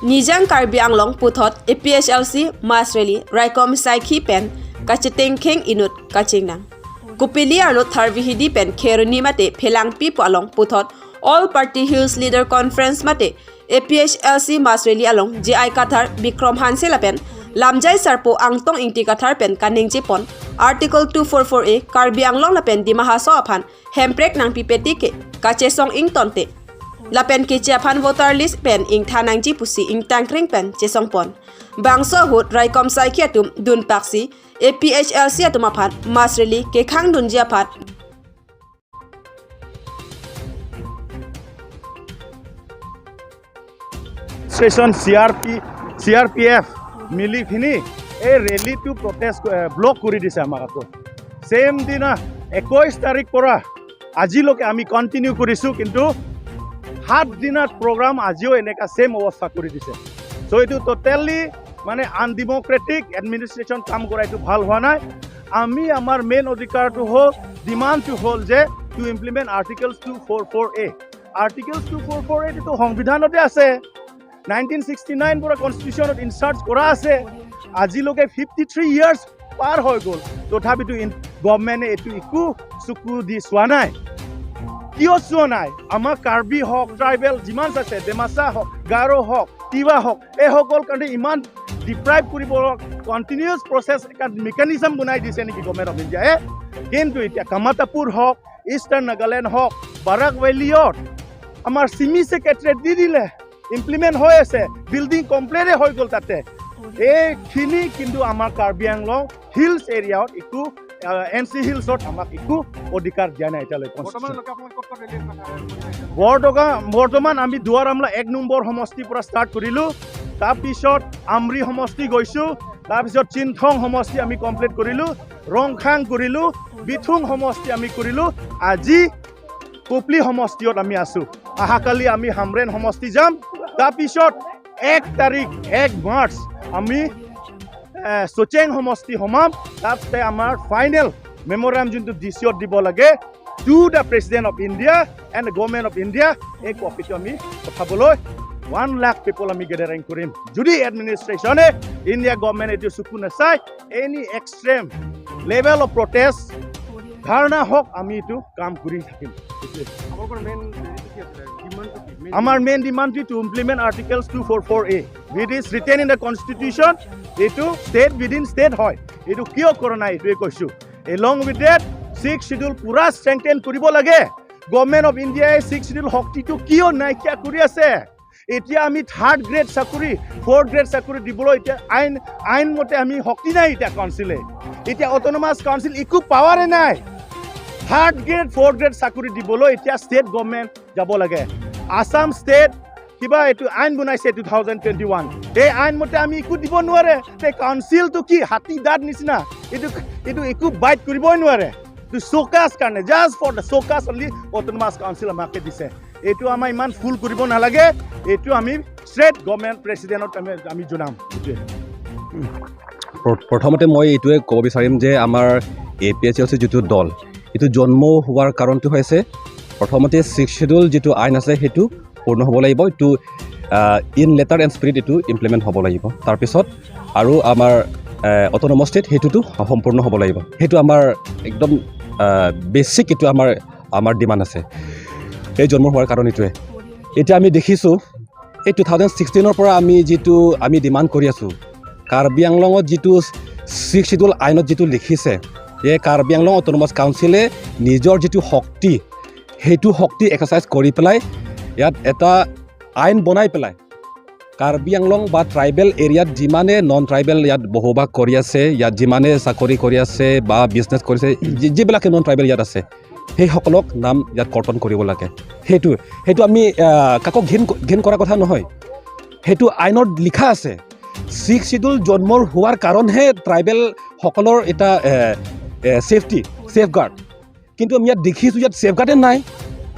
Nijang Karbi Anglong puthot APHLC mass rally Raikom Saikhi pen kacheteng kheng inut kachengnang. Kupili arlo tharvihidi pen kheruni mate phelang pi along puthot All Party Hills Leader Conference mate APHLC mass rally along JI Kathar Bikram Hansela pen Lamjai Sarpo Angtong Ingti Kathar pen Kaningji pon Article 244A Karbi Anglong lapen Dima Hasao aphan hemprek nang pipeti ke kachesong ingtonte lapen ke chiaphan voter list pen ing thanangji pusi ing tangkring pen chesong pon bangso hut raikom sai khiatum dun paksi APHLC atum aphan mass rally ke khang dun jia phat. Station CRPF মিলি পিনি এই ৰেলীটো protest block কৰি দিছে আমাক। আকৌ same দিনা 21 তাৰিখ পৰা আজিলৈকে আমি কণ্টিনিউ কৰিছোঁ, কিন্তু 7 দিনত প্ৰগ্ৰাম আজিও এনেকুৱা ছেম অৱস্থা কৰি দিছে। চ' এইটো ট'টেলি মানে আনডেম'ক্ৰেটিক এডমিনিষ্ট্ৰেশ্যন কাম কৰা, এইটো ভাল হোৱা নাই। আমি আমাৰ মেইন অধিকাৰটো হ'ল, ডিমাণ্ডটো হ'ল যে to implement Articles 244A। Articles 244 এইটো সংবিধানতে আছে, 1969 পৰা কনষ্টিটিউশ্যনত ইনচাৰ্ট কৰা আছে। আজিলৈকে 53 ইয়াৰ্ছ পাৰ হৈ গ'ল, তথাপিতো গভমেণ্টে এইটো একো চকু দি চোৱা নাই। কিয় চোৱা নাই? আমাৰ কাৰ্বি হওক, ট্ৰাইবেল যিমান আছে, ডিমাচা হওক, গাৰো হওক, তিৱা হওক, এইসকল কাৰণে ইমান ডিপ্ৰাইভ কৰিব কণ্টিনিউছ প্ৰচেছ এটা মেকানিজম বনাই দিছে নেকি গভমেণ্ট অফ ইণ্ডিয়াই? কিন্তু এতিয়া কামাতাপুৰ হওক, ইষ্টাৰ্ণ নাগালেণ্ড হওক, বাৰাক ভেলিয়ত আমাৰ চিমি ছেক্ৰেটেৰিয়েট দি দিলে, ইমপ্লিমেণ্ট হৈ আছে, বিল্ডিং কমপ্লিটে হৈ গ'ল তাতে এইখিনি। কিন্তু আমাৰ কাৰ্বি আংলং হিলছ এৰিয়াত একো, এন চি হিলছত আমাক একো অধিকাৰ দিয়া নাই এতিয়ালৈকে। বৰ্তমান আমি দুৱাৰ আমলা 1 নম্বৰ সমষ্টিৰ পৰা ষ্টাৰ্ট কৰিলোঁ, তাৰপিছত আমৰি সমষ্টি গৈছোঁ, তাৰপিছত চিন্থং সমষ্টি আমি কমপ্লিট কৰিলোঁ, ৰংখাং কৰিলোঁ, বিথুং সমষ্টি আমি কৰিলোঁ, আজি কুপলি সমষ্টিত আমি আছোঁ। অহাকালি আমি হামৰেন সমষ্টি যাম। তাৰপিছত 1 তাৰিখ 1 মাৰ্চ আমি চচেং সমষ্টি সোমাম। তাতে আমাৰ ফাইনেল মেম'ৰেণ্ডাম যোনটো ডি চিত দিব লাগে to the President of India and Government of India, এই কপিটো আমি পঠাবলৈ 1 লাখ পিপল আমি গেডাৰিং কৰিম। যদি এডমিনিষ্ট্ৰেশ্যনে, ইণ্ডিয়া গভৰ্ণমেণ্ট এইটো চকু নাচায়, any extreme level of protest, dharna হওক, আমি এইটো কাম কৰি থাকিম। এইটোৱে। আমাৰ মেইন ডিমাণ্ডটো to implement Articles 244A, which is written in the Constitution। এইটো ষ্টেট উইদিন ষ্টেট হয়, এইটো কিয় কৰা নাই এইটোৱে কৈছোঁ। Along with that Sixth Schedule পূৰা ষ্ট্ৰেংথেন কৰিব লাগে। গভৰ্ণমেণ্ট অফ ইণ্ডিয়াই ছিক্স শ্বিডিউল শক্তিটো কিয় নাইকিয়া কৰি আছে? এতিয়া আমি থাৰ্ড গ্ৰেড চাকৰি, ফ'ৰ্থ গ্ৰেড চাকৰি দিবলৈ এতিয়া আইনমতে আমি শক্তি নাই। এতিয়া কাউন্সিলে, এতিয়া অট'নমাছ কাউন্সিল একো পাৱাৰে নাই। থাৰ্ড গ্ৰেড, ফ'ৰ্থ গ্ৰেড চাকৰি দিবলৈ এতিয়া ষ্টেট গভৰ্ণমেণ্ট যাব লাগে। আছাম ষ্টেট কিবা এইটো আইন বনাইছে 2021, এই আইনমতে আমি একো দিব নোৱাৰে। তে কাউন্সিলটো কি হাতী দাঁত নিচিনা, এইটো একো বাইট কৰিবই নোৱাৰে। এইটো শ্ব'কেছ কাৰণে, just for the showcase only Autonomous Council আমাকে দিছে। এইটো আমাৰ ইমান ফুল কৰিব নালাগে। এইটো আমি ষ্ট্ৰেট গভৰ্ণমেণ্ট প্ৰেচিডেণ্টত আমি জনাম এইটোৱে। প্ৰথমতে মই এইটোৱে ক'ব বিচাৰিম যে আমাৰ এপিএইচএলচি যিটো দল, এইটো জন্ম হোৱাৰ কাৰণটো হৈছে প্ৰথমতে ছিক্স শ্বেডিউল যিটো আইন আছে সেইটো পূৰ্ণ হ'ব লাগিব, এইটো ইন লেটাৰ এণ্ড স্পিৰিট এইটো ইমপ্লিমেণ্ট হ'ব লাগিব। তাৰপিছত আৰু আমাৰ অট'নমাছ ষ্টেট সেইটোতো সম্পূৰ্ণ হ'ব লাগিব। সেইটো আমাৰ একদম বেছিক, এইটো আমাৰ ডিমাণ্ড আছে। এই জন্ম হোৱাৰ কাৰণ এইটোৱে। এতিয়া আমি দেখিছোঁ এই 2016ৰ পৰা আমি যিটো আমি ডিমাণ্ড কৰি আছোঁ, কাৰ্বি আংলঙত যিটো ছিক্স শ্বেডিউল আইনত যিটো লিখিছে যে কাৰ্বি আংলং অট'নমাছ কাউন্সিলে নিজৰ যিটো শক্তি, সেইটো শক্তি এক্সাৰচাইজ কৰি পেলাই ইয়াত এটা আইন বনাই পেলাই কাৰ্বি আংলং বা ট্ৰাইবেল এৰিয়াত যিমানে নন ট্ৰাইবেল ইয়াত বসবাস কৰি আছে, ইয়াত যিমানে চাকৰি কৰি আছে বা বিজনেছ কৰিছে, যিবিলাকে নন ট্ৰাইবেল ইয়াত আছে, সেইসকলক নাম ইয়াত কৰ্তন কৰিব লাগে। সেইটো আমি কাকো ঘিণ কৰা কথা নহয়, সেইটো আইনত লিখা আছে। ছিক্স শ্বেডিউল জন্মৰ হোৱাৰ কাৰণহে ট্ৰাইবেলসকলৰ এটা ছেফটি, ছেফগাৰ্ড। কিন্তু আমি ইয়াত দেখিছোঁ ইয়াত ছেফগাৰ্ডে নাই।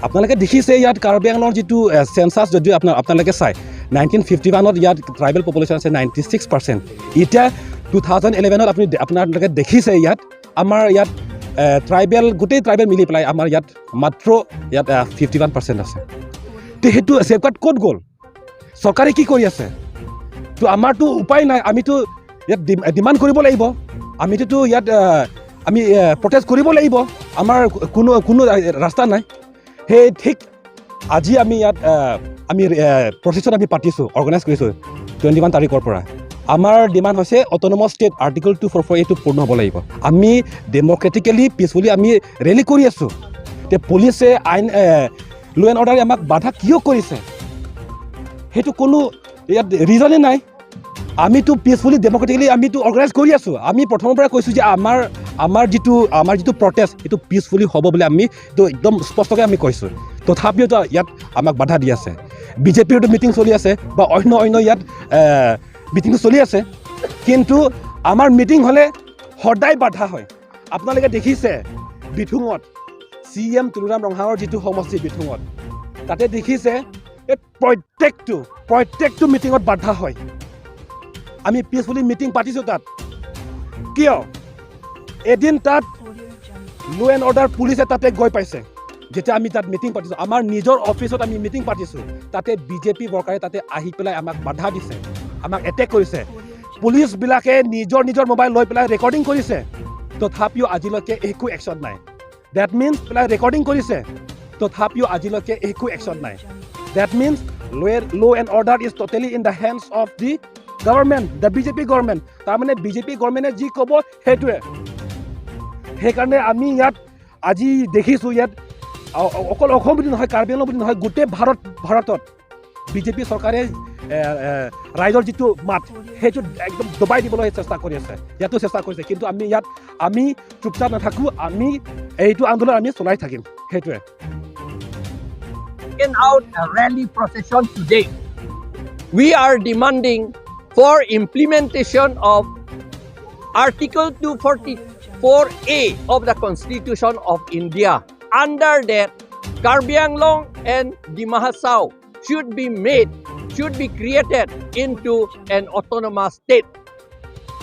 আপোনালোকে দেখিছে ইয়াত কাৰ্বি আংলঙৰ যিটো চেঞ্চাছ যদি আপোনালোকে চায়, 1951ত ইয়াত ট্ৰাইবেল পপুলেশ্যন আছে 96%। এতিয়া 2011ত আপোনালোকে দেখিছে ইয়াত আমাৰ ইয়াত ট্ৰাইবেল, গোটেই ট্ৰাইবেল মিলি পেলাই আমাৰ ইয়াত মাত্ৰ ইয়াত 51% আছে। তে সেইটো ছেফগাৰ্ড ক'ত গ'ল? চৰকাৰে কি কৰি আছে? তো আমাৰতো উপায় নাই, আমিতো ইয়াত ডিমাণ্ড কৰিব লাগিব, আমিতোতো ইয়াত আমি প্ৰটেষ্ট কৰিব লাগিব, আমাৰ কোনো কোনো ৰাস্তা নাই। সেই ঠিক আজি আমি ইয়াত আমি প্ৰচেছত আমি পাতিছোঁ, অৰ্গেনাইজ কৰিছোঁ 21 তাৰিখৰ পৰা। আমাৰ ডিমাণ্ড হৈছে অট'নমাছ ষ্টেট আৰ্টিকল 244 এইটো পূৰ্ণ হ'ব লাগিব। আমি ডেম'ক্ৰেটিকেলি পিচফুলি আমি ৰেলী কৰি আছোঁ। এতিয়া পুলিচে আইন ল' এণ্ড অৰ্ডাৰে আমাক বাধা কিয় কৰিছে, সেইটো কোনো ইয়াত ৰিজনেই নাই। আমিতো পিচফুলি ডেম'ক্ৰেটিকেলি আমিতো অৰ্গেনাইজ কৰি আছোঁ। আমি প্ৰথমৰ পৰাই কৈছোঁ যে আমাৰ যিটো প্ৰটেষ্ট, সেইটো পিচফুলি হ'ব বুলি আমি এইটো একদম স্পষ্টকৈ আমি কৈছোঁ। তথাপিওতো ইয়াত আমাক বাধা দি আছে। বিজেপিৰতো মিটিং চলি আছে বা অন্য অন্য ইয়াত মিটিংটো চলি আছে, কিন্তু আমাৰ মিটিং হ'লে সদায় বাধা হয়। আপোনালোকে দেখিছে বিথুঙত চি এম তুলুৰাম ৰংহাঙৰ যিটো সমষ্টি বিথুঙত, তাতে দেখিছে এই প্ৰত্যেকটো মিটিঙত বাধা হয়। আমি পিচফুলি মিটিং পাতিছোঁ তাত, কিয় এদিন তাত ল' এণ্ড অৰ্ডাৰ পুলিচে তাতে গৈ পাইছে। যেতিয়া আমি তাত মিটিং পাতিছোঁ, আমাৰ নিজৰ অফিচত আমি মিটিং পাতিছোঁ, তাতে বিজেপি ৱৰ্কাৰে তাতে আহি পেলাই আমাক বাধা দিছে, আমাক এটেক কৰিছে। পুলিচবিলাকে নিজৰ নিজৰ মোবাইল লৈ পেলাই ৰেকৰ্ডিং কৰিছে, তথাপিও আজিলৈকে একো একশ্যন নাই। That means পেলাই ৰেকৰ্ডিং কৰিছে, তথাপিও আজিলৈকে একো একশ্যন নাই। That means law and order is totally in the hands of the government, the BJP government. তাৰমানে বিজেপি গভৰ্ণমেণ্টে যি ক'ব সেইটোৱে। সেইকাৰণে আমি ইয়াত আজি দেখিছোঁ, ইয়াত অকল অসম বুলি নহয়, কাৰ্বি আংলং বুলি নহয়, গোটেই ভাৰতত বিজেপি চৰকাৰে এ, এ, ৰাইজৰ যিটো মাত সেইটো একদম দবাই দিবলৈ চেষ্টা কৰি আছে। ইয়াতো চেষ্টা কৰিছে, কিন্তু আমি ইয়াত আমি চুপচাপ নাথাকোঁ। আমি এইটো আন্দোলন আমি চলাই থাকিম, সেইটোৱে। Taken out a rally procession today. We are demanding for implementation of Article 244A of the Constitution of India. Under that, Karbi Anglong and Dima Hasao should be created into an autonomous state.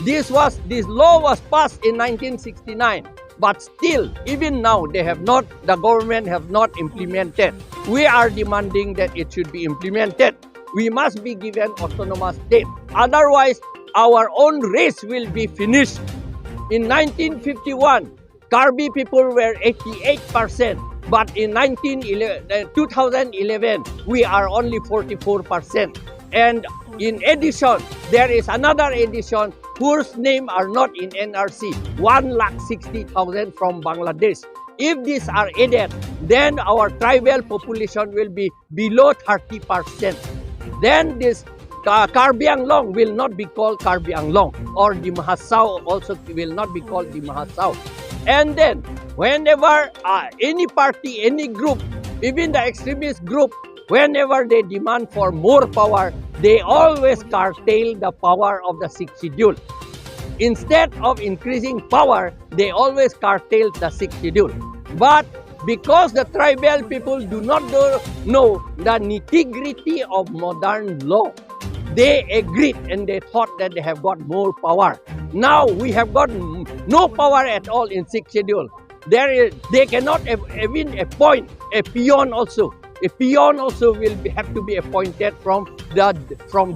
This law was passed in 1969, but still, even now, they have not, the government have not implemented. We are demanding that it should be implemented. We must be given autonomous state. Otherwise, our own race will be finished. In 1951, Karbi people were 88%, but in 1911, 2011, we are only 44%. And in addition, there is another addition whose name are not in NRC, 1,60,000 from Bangladesh. If these are added, then our tribal population will be below 30%. Then this Karbi Anglong will not be called Karbi Anglong, or Dima Hasao also will not be called Dima Hasao. And then, whenever any party, any group, even the extremist group, whenever they demand for more power, they always curtail the power of the Sixth Schedule. Instead of increasing power, they always curtail the Sixth Schedule. But because the tribal people do not know the nitty-gritty of modern law, they agreed and they thought that they have got more power. Now we have got no power at all in Sixth Schedule. They cannot even appoint a peon also. A peon also will have to be appointed from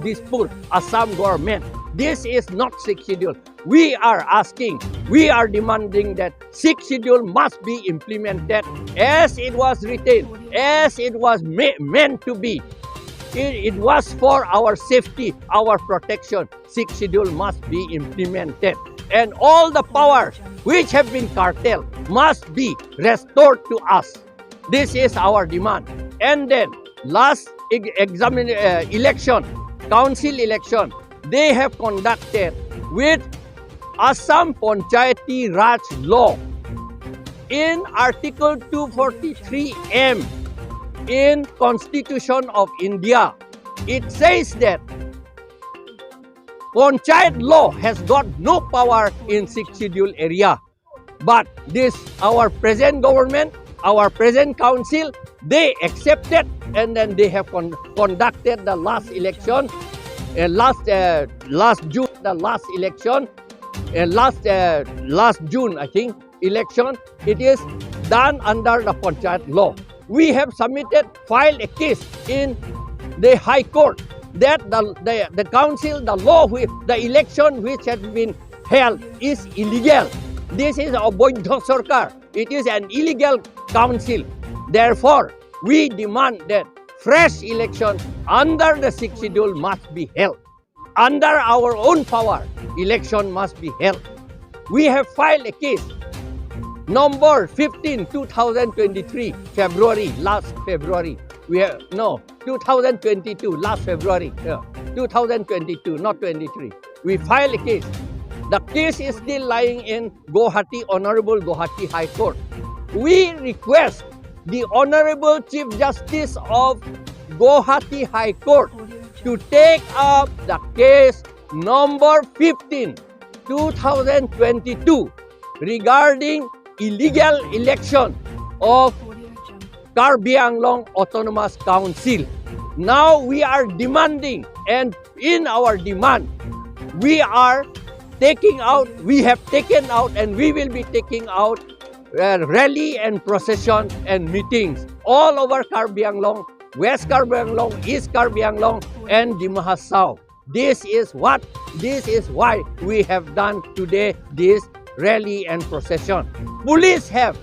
Dispur, Assam government. This is not Sixth Schedule. We are asking, we are demanding that Sixth Schedule must be implemented as it was written, as it was meant to be. It was for our safety, our protection. Sixth Schedule must be implemented. And all the powers which have been curtailed must be restored to us. This is our demand. And then, last election, council election, they have conducted with Assam Panchayati Raj Law. In Article 243M in Constitution of India, it says that Panchayat law has got no power in Sixth Schedule area. But this, our present government, our present council, they accepted and then they have conducted the last election, last June, the last election, last June, I think, election, it is done under the Panchayat law. We have submitted, filed a case in the High Court. that the council, the law, the election which has been held is illegal. This is অবৈধ চৰকাৰ. It is an illegal council. Therefore, we demand that fresh election under the Sixth Schedule must be held. Under our own power, election must be held. We have filed a case number 15, 2023, February, last February. We have, no, 2022, last February, yeah, 2022, not 23. We filed a case. The case is still lying in Guwahati, Honorable Guwahati High Court. We request the Honorable Chief Justice of Guwahati High Court to take up the case number 15, 2022 regarding illegal election of Karbi Anglong Autonomous Council. Now we are demanding, and in our demand, we are taking out, we have taken out, and we will be taking out rally and procession and meetings all over Karbi Anglong, West Karbi Anglong, East Karbi Anglong, and Dima Hasao. This is why we have done today this rally and procession. Police have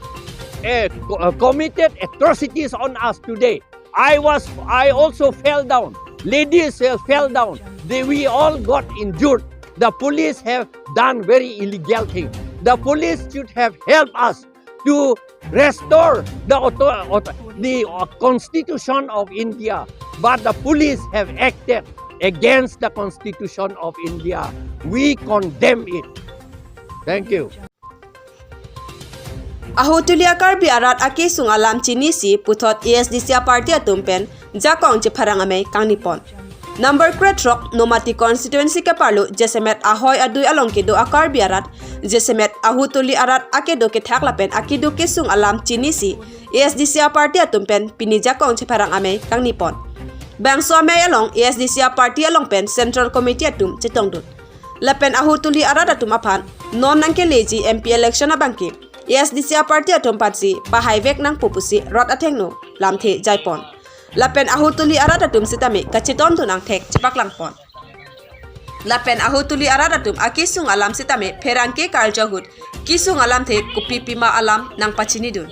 committed atrocities on us today. I also fell down. Ladies fell down. We all got injured. The police have done very illegal thing. The police should have helped us to restore the Constitution of India. But the police have acted against the Constitution of India. We condemn it. Thank you. Ahutulia Karbi arat aki sung alam chini si puthot ASDC party atum pen jakong che pharang ame kangnipon. Number kret rock Nomati constituency ke parlo jesemet ahoy adui along ke do akar biarat jesemet ahutuli arat ake do ke thak lapen akidu ke sung alam chini si ASDC party atum pen pini jakong che pharang ame kangnipon. Bangso ame along ASDC party along pen Central Committee atum chetong dut. Lapen ahutuli arat atum aphan non nangke leji MP election abangki ASDC party atum patsi pahaivek nang pupusi rot athengno lamthe jaipon. Lapen ahutuli arat atum sitame kachiton tu nang thek chipak langpon. Lapen ahutuli arat atum akisung alam sitame pherangke karjahut kisung alam the kupi pima alam nang pachini dun.